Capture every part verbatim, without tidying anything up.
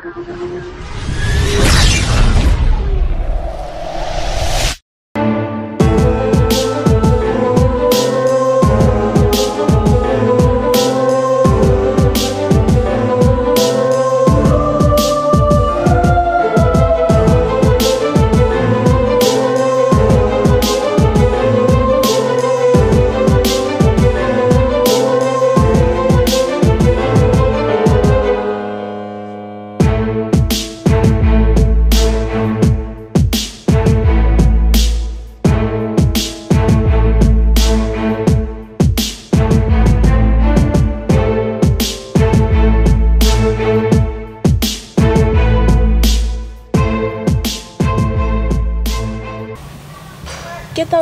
Gentan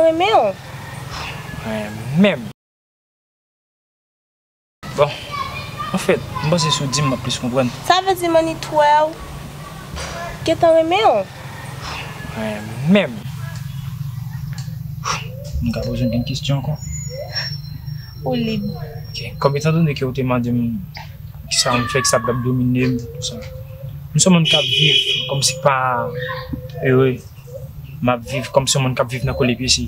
renmen w. Renmen m. Bon, anfèt, m panse si w di m, m ap plis konprann. Sa vle di Manny twè w gentan renmen w? Renmen m. M ka poze w yon kesyon ankò? Ou lib. Ok. Kòm etandone ke w te mande m kisa m fè, kisa k ap domine m, tout sa. M se yon moun k ap viv kòmsi pa ere. M ap viv kòmsi yon moun k ap viv nan kole pyese.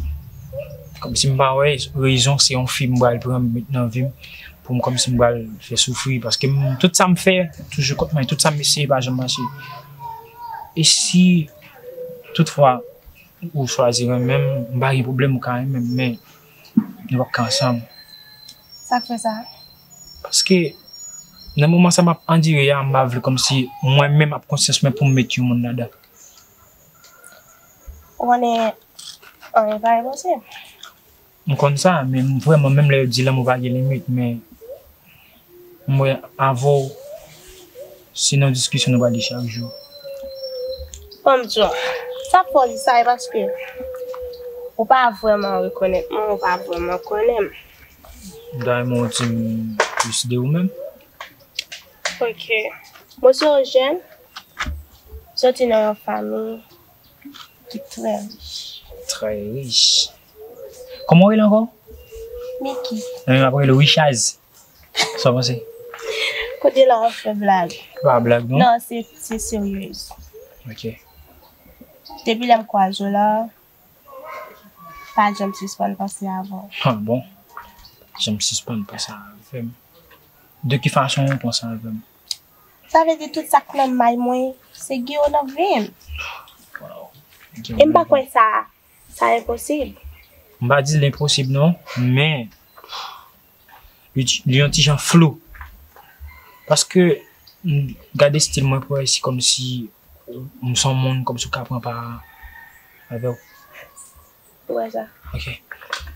Kòmsi m pa wè rezon se yon fi m pral pran m met nan vi m pou m kòmsi m pral fè soufri. Paske m, tout sa m fè, toujou kont mwen, tout sa m eseye, pa janm mache. E si toutfwa ou chwazi renmen m, m pa gen pwoblèm, ou ka renmen m, men nou p ap ka ansanm. Sa k fè sa? Paske nan moman sa m ap andire a, m pa vle kòmsi mwen menm ak konsyans mwen pou m met yon moun ladan. Ou konnen, anyen pa enposib. M konn sa, men m vrèman, menm lè yo di lanmou pa gen limit, men m wè avè w, se nan diskisyon nou pral ye chak jou. Bon, m di w, sa fè w di sa, e paske ou pa vrèman rekonèt mwen, ou pa vrèman konnen m. M ta renmen w di m plis de ou menm. Ok. Mwen se yon jèn, soti nan yon fanmi ki trè rich. Trè rich. Kòman w rele ankò? Miki. Nan menm ap rele Richaz. Sa w panse? Kote la w ap fè blag? Pa blag, non. Non, se, se seryez. Ok. Depi lè m kwaze w la, pa janm sispann panse avè w. Ah bon? Pa janm sispann panse avè m. De ki fason w panse avè m? Sa vle di tout sa k nan may mwen, se gen yo nan vi m. Wow. E m pa kwè sa, sa enposib. M pa di l enposib non, men li ti, li yon ti jan flou. Paske m gade estil mwen pou wè si kòmsi m se yon moun kòmsi w ka pran pa avè w. Ou wè sa? Ok.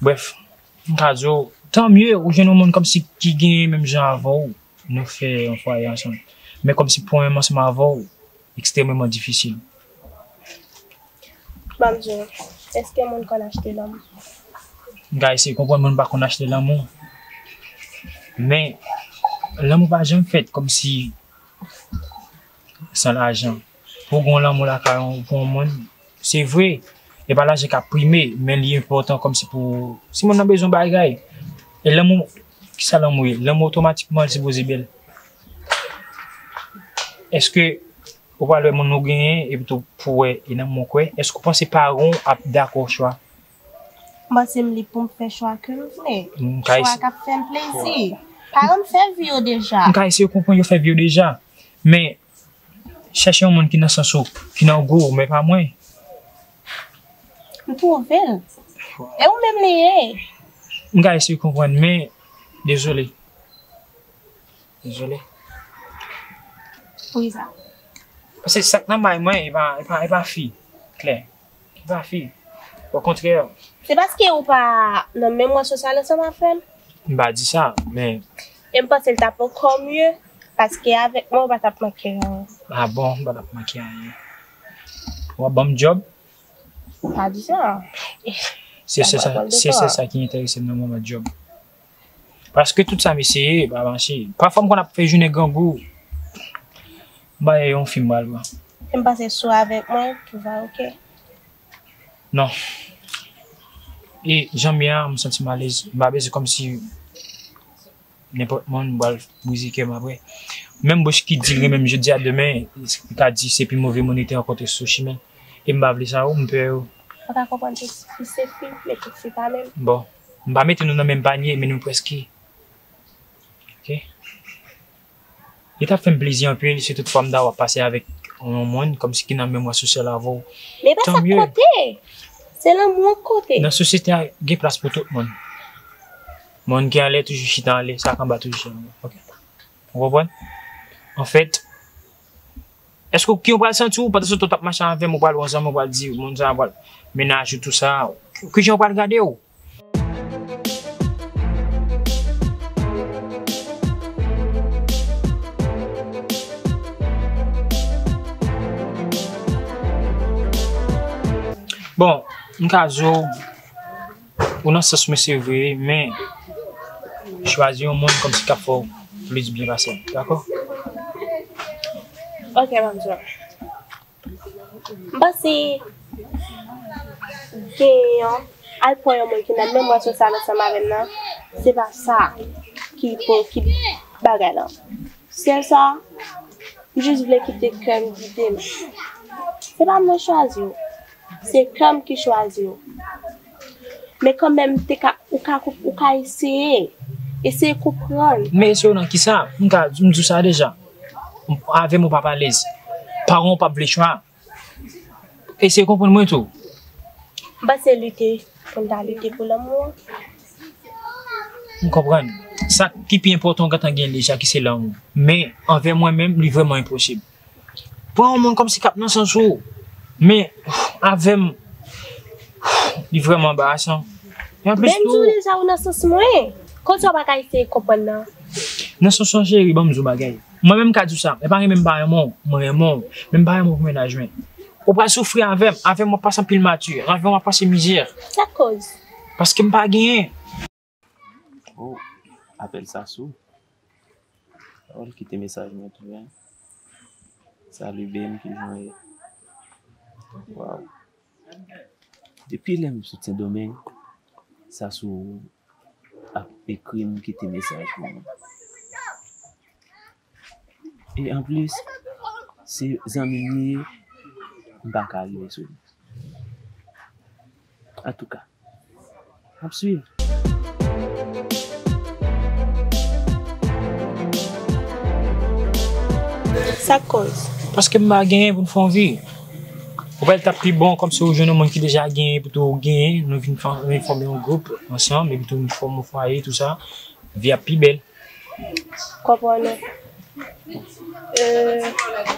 Brèf, m ka di w, tan mye ou jwenn yon moun kòmsi ki gen menm jan avè w, nou fè yon fwaye ansanm. Men kòmsi pou yon moun ansanm avè w, ekstrèmeman difisil. Ban m di w, èske moun konn achte lanmou? M ka eseye konprann moun pa konn achte lanmou. Men, lanmou pa janm fèt kòmsi san lajan. Pou w gen yon lanmou lakay ou pou yon moun, se vre, e pa lajan k ap prime, men li enpòtan kòmsi pou, si moun nan bezwen bagay, e lanmou, kisa lanmou ye? Lanmou otomatikman li sipoze bèl. Èske ou pral wè moun ou genyen, epi tou pou wè e nan moun kwè, èske ou panse paran w ap dakò chwa? M panse m lib pou m fè chwa ke m vle. M ka Chwa ese- k ap fè m plezi. Paran m fè vi yo deja. M ka eseye konprann yo fè vi yo deja. Men, chèche yon moun ki nan sans ou, ki nan gou w, men pa mwen. M twouve l. E ou menm li ye. M ka eseye konprann, men, dezole. Dezole. Poukisa? Paske sa k nan may mwen, e pa, e pa, e pa fi. Klè. E pa fi. Okontrè. Se paske ou pa nan menm rang sosyal ansanm avè m? M pa di sa, men E m panse l t ap ankò mye, paske avèk mwen, ou pa t ap manke anyen. Ah bon, m pa t ap manke anyen. W ap ban m djòb? Pa di sa. Se, se sa, se, se sa ki enterese m nan moman, djòb. Paske tout sa m eseye, pa mache. Pafwa m konn ap fè jounen grangou. M pa yon fi m pral pran. M panse si w avèk mwen, tout va oke. Non. E jan m ye a, m santi m alèz. M pa bezwen kòmsi nenpòt moun, m pral brize kè m apre. Menm bouch ki di l renmen m jodi a, demen, li ka di se pi move moun li te rankontre sou chimen. E m pa vle sa, wi, m pè, wi. Ou ka konprann tout fi se fi, men tout fi pa menm. Bon, m pa mete nou nan menm panye, men nou prèske. Ok? Li t ap fè m plezi anpil, si toutfwa m ta w ap pase avèk yon moun, kòmsi ki nan menm rang sosyal avè w. Men pa sa k konte. Se lanmou an k konte. Nan sosyete a, gen plas pou tout moun. Moun ki anlè toujou chita anlè, sa k anba toujou chita anba. Ok. Ou konprann? Anfèt, èske w, kijan w pral santi w pandan se tan w t ap mache avè m, ou pral wè yon zanmi, ou pral di, moun sa a pral mennaj ou, tou sa. Kijan w pral gade w? Bon, m ka di w, ou nan sans mwen se vre, men chwazi yon moun kòmsi k ap fè w plis byen pase m, dakò? Ok, m ap di w. M panse gen yon, al pran yon moun ki nan menm rans sosyal ansanm avè m nan, se pa sa ki pou, ki bagay lan. Sèl sa, m jis vle kite kè m gide m. Se pa mwen chwazi w, se kè m ki chwazi w. Men kanmenm, te ka, ou ka, ou ka eseye. Eseye konprann. Men eseye w nan kisa? M ka, m di w sa deja. Avè m ou p ap alèz. Paran w p ap vle chwa. Eseye konprann mwen tou. M panse lite pou n ta lite pou lanmou an. M konprann. Sa ki pi enpòtan w gentan gen deja ki se lanmou. Men, anvè mwen menm, li vrèman enposib. Pran yon moun kòmsi k ap nan sans ou. Men, avè m, li vrèman anbarasan. E anplis tou, deja ou nan sans mwen. Konsa w pa ka eseye konprann nan. Nan sans ou cheri, ban m di w bagay. Mwen menm m ka di w sa, e pa renmen m pa renmen w, mwen renmen w, men m pa renmen w pou mennaj mwen. Ou pral soufri avè m, avè m w ap pase anpil mati, avè m w ap pase mizè. Sa k koz? Paske m pa genyen. Oh, apèl Sasou. Oh, l kite mesaj mwen tou, hein. Salut B M, kijan w ye? Waw. Depi lè m sot Sendomeng, Sasou ap ekri m, kite mesaj pou mwen. E anplis, se zanmi m li ye, m pa ka rive sou li. Antouka, m ap swiv. Sa k koz? Paske m pa genyen pou n fè yon vi. Ou wè l t ap pi bon kòmsi ou jwenn yon moun ki deja genyen, epi tou ou genyen, nou vin fè, vin fòme yon gwoup ansanm, epi tou nou fòme yon fwaye, tou sa, vi ap pi bèl. Konprann ou? Euh,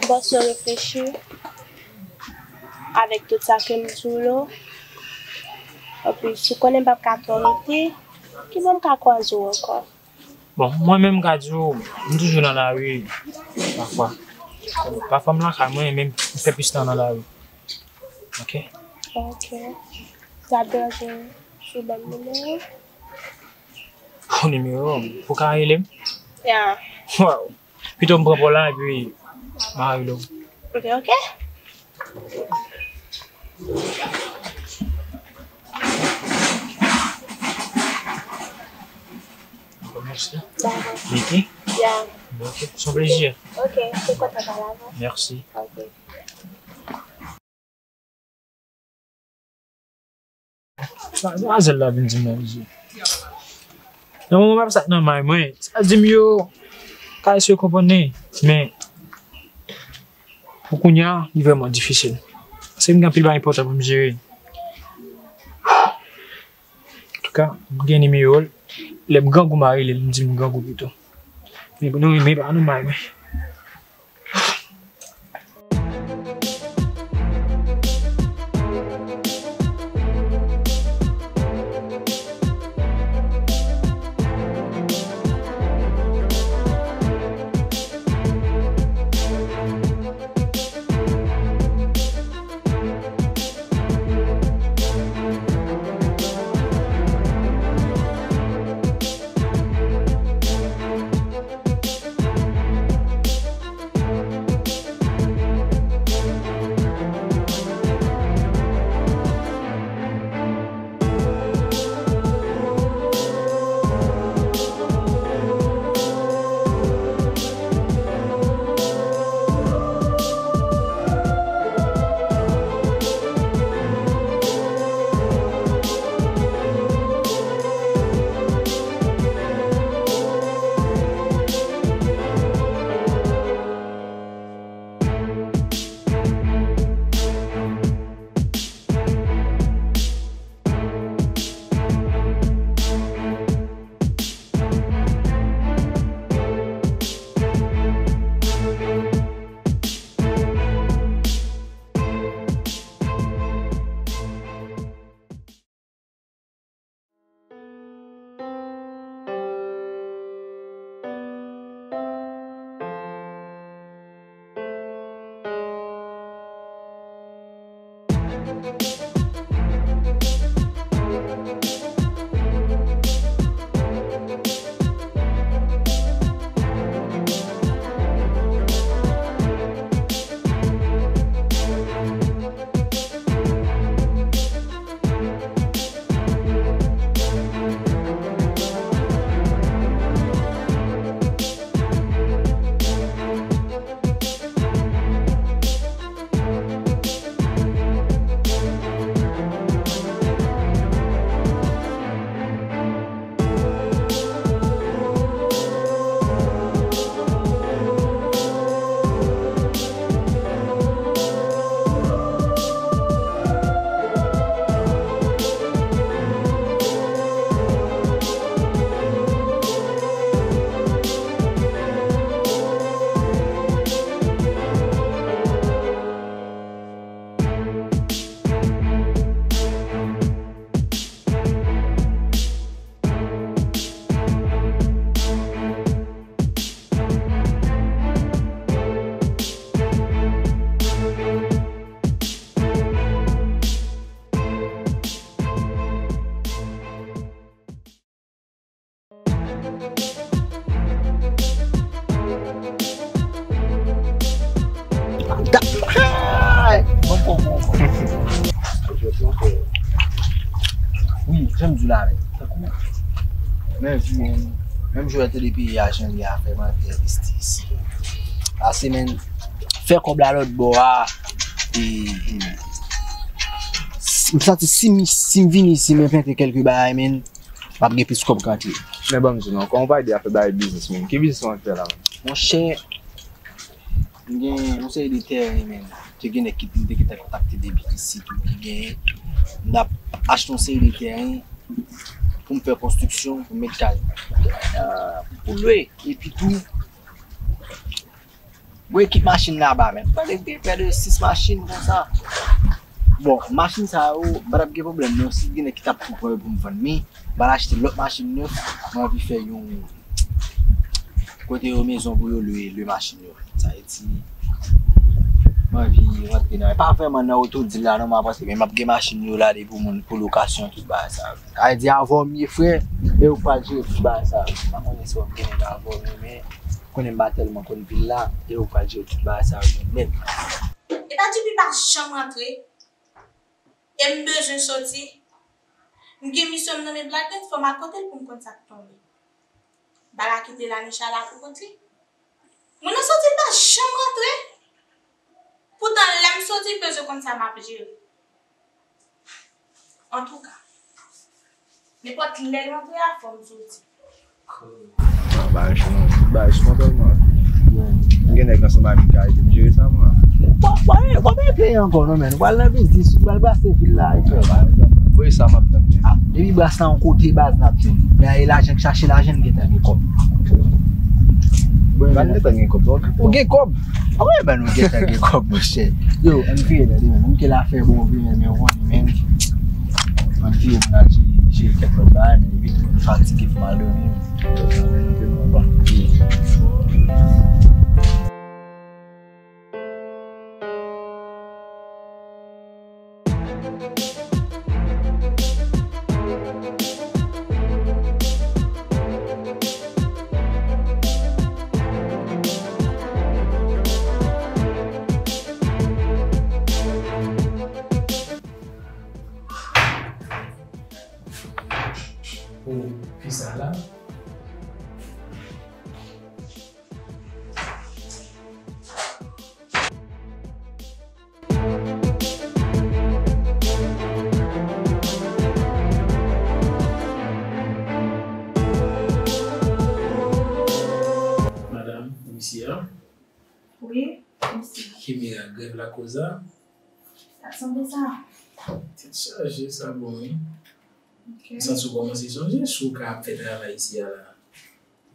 bon, si w reflechi avèk tout sa ke m di w yo, anplis, ou konnen m p ap ka twò rete, ki bò m ka kwaze w ankò? Bon, mwen menm, m ka di w, m toujou nan lari, pafwa. Pafwa, m lakay mwen, men m fè plis tan nan lari. Ok? Ok. Sa deranje w si w ban m nimewo w? Pou nimewo m, pou w ka rele m? Ya. Waw. Pito m pran pa w la, epi m a rele w. Ok, ok. Mèsi. Dakò. Niki? Ya. Ok, se yon plezi. Ok, se kontan pale avè w. Mèsi. Ok. Sa demwazèl la vin di m nan vizye. Nan moman m ap sa nan may mwen, sa di m yo ka eseye konprann li, men pou kounye a, li vrèman difisil. Paske m gen anpil bagay enpòtan pou m jere. Antouka, m gen nimewo l. Lè m grangou, m a rele l, m di m grangou pito. Men pou nou renmen pa nou may mwen. Da-, hey! Bon, bon, bon, bon. Wi, jan m di w la, men, tankou, men vi, menm jan w te depi ajan li a fè, m anvi envesti isi. Pase, men, fè kòb la lòt bò a, e, e, m santi si m, si m vini isi, m enplante kèlke bagay, men, m ap gen plis kòb k antre. Men ban m di w non, kòman w pa ede afè bagay biznis, menm? Ki biznis w anvi fè la, menm? Monchè, m gen yon seri de tèren, menm. Te gen nèg ki m te gentan kontakte depi isit tou ki genyen. M t ap achte yon seri de tèren pou m fè konstriksyon, pou m met kay, euh, pou lwe. Epi tou, Mwen ekip machin laba, men. Pale gen prè de sis machin konsa. Bon, machin sa yo, m pa t ap gen pwoblèm, non, si gen nèg ki t ap tou pran yo pou m vann, men m al achte lòt machin nèf, mwen anvi fè yon kote yo mezon pou yo lwe, lwe machin yo. Sa vle di, mwen anvi rantre nan, pa vrèman nan oto dil la, non, mwen, paske men m ap gen machin yo la, de pou moun, pou lokasyon, tout bagay sa yo. Sa vle di, avè w m ye, frè, e ou k pral jere tout bagay sa yo. M pa konnen si w ap gen nèg avè w, men. Konnen m pa tèlman konn vil la, e ou pral jere tout bagay sa yo nèt. E pa Djoupi pa janm rantre, e m bezwen soti. M gen misyon m nan men Black Dent, fò m al kote l pou m konn sa k tonbe. Bala kite Lanisha la pou kont li. Moun nan soti, l pa janm rantre. Poutan lè m soti, l bezwen konn sa m ap jere. Antouka, nenpòt lè l rantre a, fò m soti. Bagay cho non, bagay cho tèlman. M gen nèg ansanm avè m ki ka ede m jere sa, mwen. W ap, w ap, w ap peye ankò, non, men. Ou pral nan biznis, ou pral brase vil la, e frè. Voye sa, m ap tann. Ah, depi bras la yon kote, baz n ap jwenn. Men a, e lajan k chache, lajan n gentan gen kòb. Ban n gentan gen kòb, non? Ou gen kòb? Ah, wi, ban nou gentan gen kòb, monchè. Yo, ann vire la, demen. Mwen ke la fè bon vre, men, men, men. Ann vire pou n al jere, jere kèk lòt bagay, men, epi tou, m fatige pou m al dòmi, men. Pou fi sa la. Madanm, mesye a. Wi, mesye. Ki mirak, grèv lakoz a? Sa sanble sa. Tèt chaje, sa bon, wi. Ok. M santi w kòmanse sonje si w ka ap fè travay isi a la.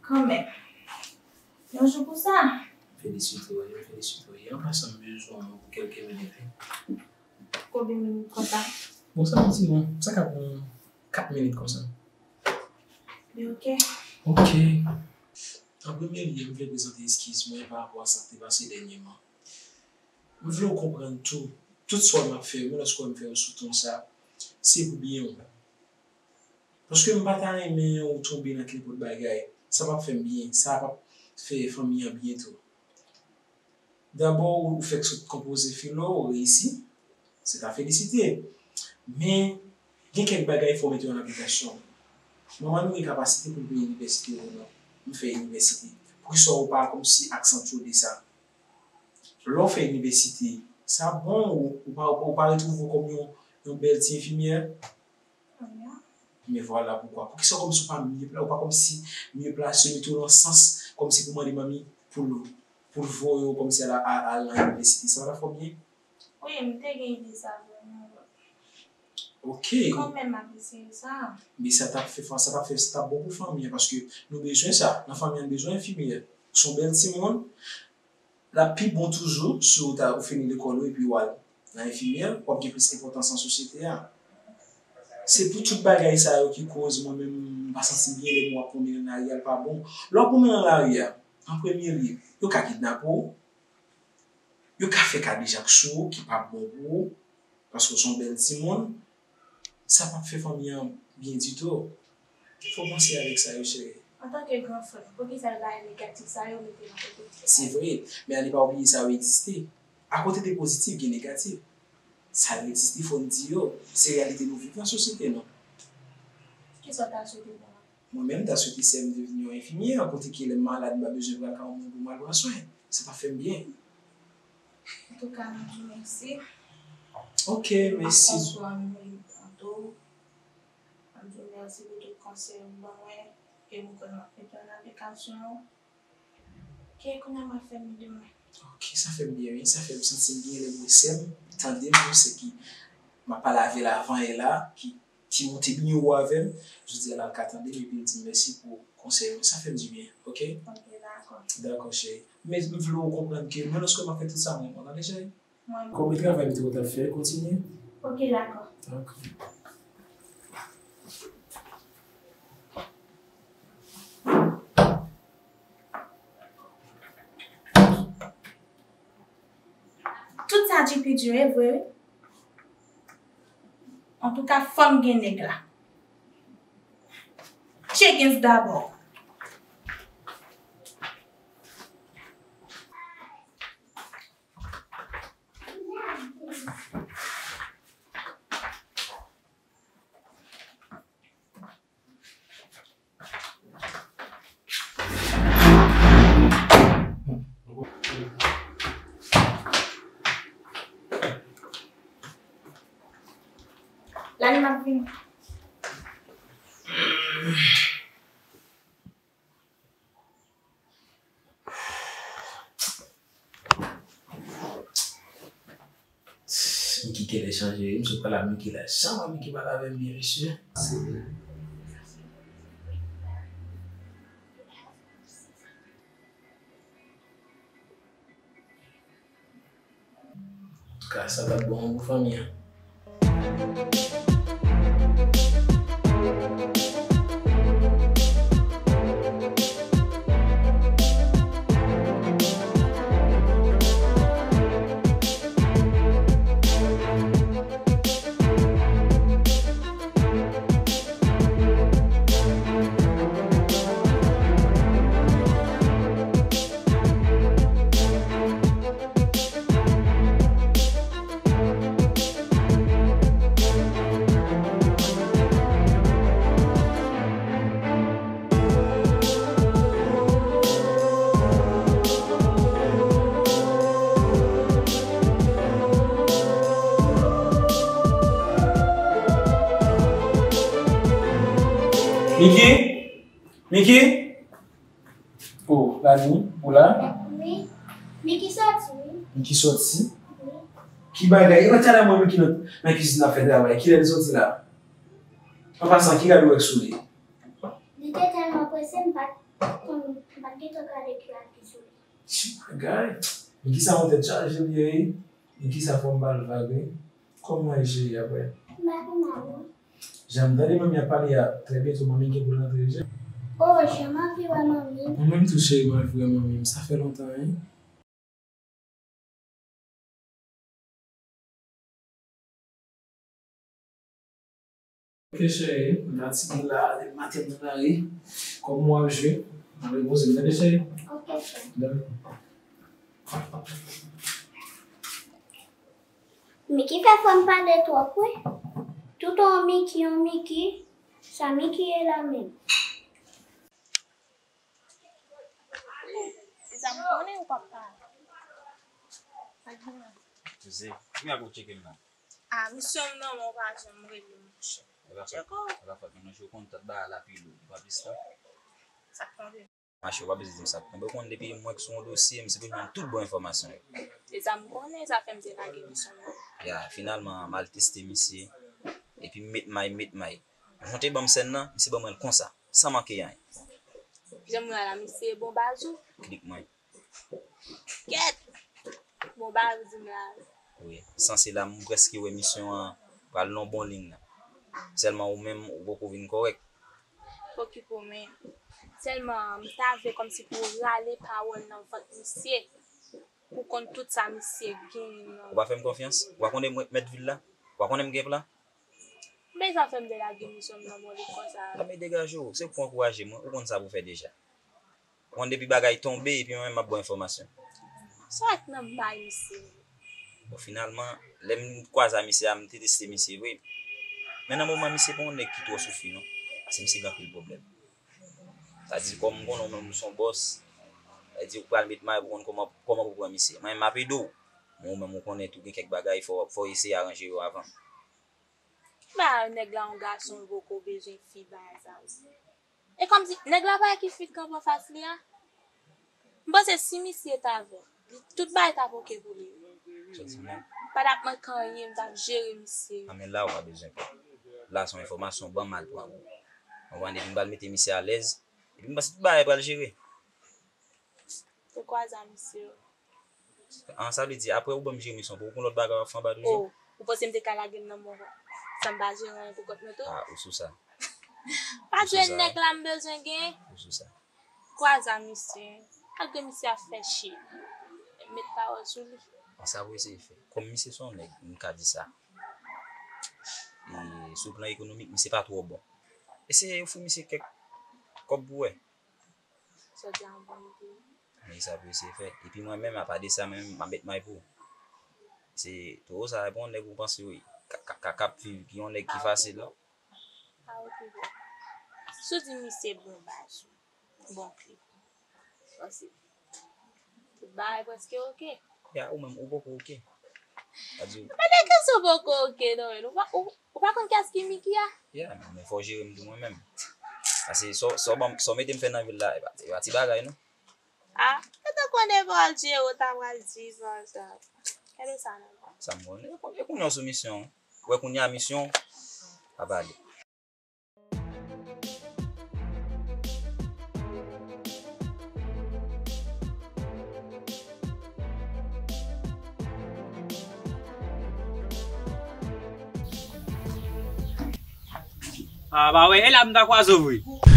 Kanmenm. Yon jou pou sa. Felisite w, wi, felisite w. An pasan, m bezwen w pou kèlke minit, wi. Konbyen minit konsa? Bon, sa m di w, sa ka pran kat minit konsa. Li ok. Ok. An premye lye, m vle prezante eskiz mwen pa rapò a sa k te pase dènyèman. M vle w konprann tou, Tout sa w ap fè yo, lòske w wè m fè yo sou ton sa, se pou byen w. Paske m pa ta renmen ou tonbe nan kenpòt bagay. Sa p ap fè m byen, sa p ap fè fanmi an byen tou. Dabò, ou fèk sot konpoze filo, ou reyisi, se ta felisite. Men, gen kèk bagay fò w mete yo an aplikasyon. Manman nou gen kapasite pou l peye inivèsite ou non. M fè inivèsite. Poukisa ou pa kòmsi aksantye w de sa? Lè w fè inivèsite, sa bon, ou, ou pa, ou pa retwouve w kòm yon, yon bèl ti enfimyè? Men vwala poukwa. Poukisa w kòmsi w pa mye pla-, ou pa kòmsi mye plase, mete w nan sans, kòmsi pou mande manmi pou l, pou l voye w kòmsi al, al, al nan inivèsite? Sa pa ta fè w byen? Wi, m te gen ide sa vre, men. Ok. Kanmenm, m ap eseye sa. Men sa t ap fè, sa t ap fè, sa t ap bon pou fanmi an, paske nou bezwen sa. Nan fanmi an, nou bezwen enfimyè. Ou se yon bèl timoun. L ap pi bon toujou si w ta, ou fini lekòl ou epi w al nan enfimyè, w ap gen plis enpòtans nan sosyete a. Se pou tout bagay sa yo ki koz mwen menm m pa santi m byen lè m wè w ap pwomennen nan lari a, l pa bon. Lè w ap pwomennen nan lari a, an premye lye, yo ka kidnape w, yo ka fè kadejak sou ou ki p ap bon pou ou, paske w se yon bèl timoun, sa p ap fè fanmi an byen ditou. Fò w panse avèk sa yo, cheri. Antanke gran frè, poukisa l bay negatif sa yo mete nan kote? Se vre, men ann pa bliye sa yo egziste. Akote de pozitif, gen negatif. Sa yo egziste, fò n di yo. Se reyalite nou viv nan sosyete, non? Kisa w ta swete pou mwen? Mwen menm, m ta swete sè m te vin yon enfimyè, kote ke lè m malad, m pa bezwen pral kay yon moun pou m al pran swen. Sa t ap fè m byen. Antouka, m ap di w mèsi. Ok, mèsi. M ap pran swen m tanto. M ap di w mèsi pou tout konsèy ou ban mwen, e m kwè m ap mete an aplikasyon. Ok, kounye a m ap fè m de mwen. Ok, sa fè m byen, wi. Sa fè m santi m byen lè m wè sè m, tande m, yon sè ki m ap pale avè l avan yè la, ki, ki monte byen wo avè m. Jodi a la, l ka tande m epi l di m mèsi pou konsèy yo. Sa fè m di byen, ok? Ok, dakò. Dakò, cheri. Men m vle w konprann ke mwen, lòske m ap fè tout sa, mwen, mwen, tande, cheri? Kòm travay m te konn ap fè, kontinye. Ok, dakò. Dakò. Tout sa J P di yo e vre, wi. Antouka, fò m gen nèg la. Tchekens dabò. Lani m ap vini. Miki kè l chanje, wi. M sot pale ak Miki la. Janm wè Miki pale avè m byen, mesye. Se vre. Antouka, sa t ap bon pou fanmi an. Miki? Miki? Oh, Lani, ou la? Wi. Miki soti, wi. Miki soti? Wi. Ki bagay? E pa talè mwen Miki nan, nan kizin ap fè travay. Kilè li soti la? An pasan, ki rad ou wè k sou li? Li te tèlman prese, m pa t konn, m pa t gentan gade ki rad ki sou li. Ti bagay. Miki sa yon tèt chaje li ye, wi. Miki sa fò m ba l vag, wi. Kòman e jere apre? M pa pi mal, non. Jan m tande manmi ap pale a, trè byento manmi gen pou l rantre deja. Oh, jan m anvi wè manmi m. Mwen menm tou cheri, m anvi wè manmi m. Sa fè lontan, wi. Ok, cheri, m fatige la, depi maten m nan lari. Kòm w ap jwe, m ap repoze m, tande, cheri? Ok, cheri. Dakò. Miki fè fanm pale twòp, wi. Tout on Miki, on Miki. Sa Miki ye la menm? Sa m konnen ou p ap pale. Eskize, kounya pou w tcheke m la? Ah, misye m nan, men w pa janm rele m, monchè. E pa fèt, e pa fèt, men monchè, ou konn tèt bagay la pi lou, li pa plis la. Sa k tonbe? Mache, w pa bezwen di m sa. Konbe w konn depi mwen ki sou yon dosye, m sipoze jwenn tout bon enfòmasyon yo. E sa m konnen, sa fè m te lage misyon nan. Ya, finalman, m al teste misye. Epi m met may, m met may. Jan w te ban m sèn nan, misye ban mwen l konsa, san manke anyen. Jan m wè la, misye bon baz ou? Klik mwen. Kèt! Bon, ba, ou di m la. Wi, sanse la, m prèske wè misyon an pral nan bon liy nan. Sèlman ou menm, ou poko vin kòrèk. Okipe w, men sèlman m ta vle kòmsi pou w rale pawòl nan vant misye, pou konn tout sa misye genyen nan. Ou pa fè m konfyans? Ou pa konnen mwen mèt vil la? Ou pa konnen m gen plan? Men sa fè m te lage misyon m nan bon liy konsa. Non, men degaje w, se pou ankouraje mwen, ou konn sa pou w fè deja. Ou konn depi bagay tonbe, epi mwen menm m ap ba w enfòmasyon. Sa w wè k nan may misye? Bon, finalman, lè m kwaze a misye a, m te teste misye vre. Men nan moman, misye pa yon nèg ki twò soufri, non. Paske misye gen anpil pwoblèm. Sa di, kòm m konnen w menm ou se yon bòs, sa di ou pral met may pou konn kòman, kòman pou pran misye. Mwen menm m ap ede w. Men ou menm ou konnen tou gen kèk bagay, fò, fò w eseye aranje yo avan. Ba nèg la yon gason, poko bezwen fi bagay sa yo. E kòmsi nèg la pa wè ki fi k kanpe anfas li a? M panse si misye ta vle, li, tout bagay t ap oke pou li. Efektivman. Pa t ap manke anyen, m t ap jere misye. Nan men la, ou pa bezwen pè. La, se yon enfòmasyon, ban m al pran. Ou konprann, epi m pral mete misye alèz, epi m panse tout bagay pral jere. Te kwaze a misye. An, sa vle di, apre ou ban m jere misyon, pou ou gon lòt bagay w ap fè anba toujou? Oh, ou panse m te ka lage m nan men w san m pa jere anyen pou kont mwen tou? Ah, ou sou sa. Pa jwe nèg la m bezwen gen. Ou sou sa. Kwaze a misye. Malgre misye ap fè chye. Met pawòl sou li. An, sa pou eseye fè. Kòm misye se yon nèg, m ka di sa. E sou plan ekonomik, misye pa twò bon. Eseye ofri misye kèk kòb pou wè. Sa w di a yon bon ide. Men sa pou eseye fè. Epi mwen menm, apa de sa, mwen menm, m ap met may pou ou. Se towo sa, e pa yon nèg ou panse wi, ka, ka, ka, k ap viv, ki yon nèg ki fasil, non. Ah, ok, bon. Si w di misye bon baz, bon kle. Paske tout bagay prèske oke. Ya, ou menm, ou poko oke. Sa di w. Pa de kesyon poko oke, non, men ou pa, ou, ou pa konn kiyès ki Miki a? Ya, men fò w jere m tou mwen menm. Paske sa w, sa w ban m, sa w mete m fè nan vil la, e pa, e pa ti bagay, non. Ah, ou te konnen pa w al jere, ou ta pral di sa, sa. Gade sa, non. Sa m konnen, e kounye a w sou misyon. Ou wè kounye a misyon, pa pale. Ah, ba wè, e la m ta kwaze w vre.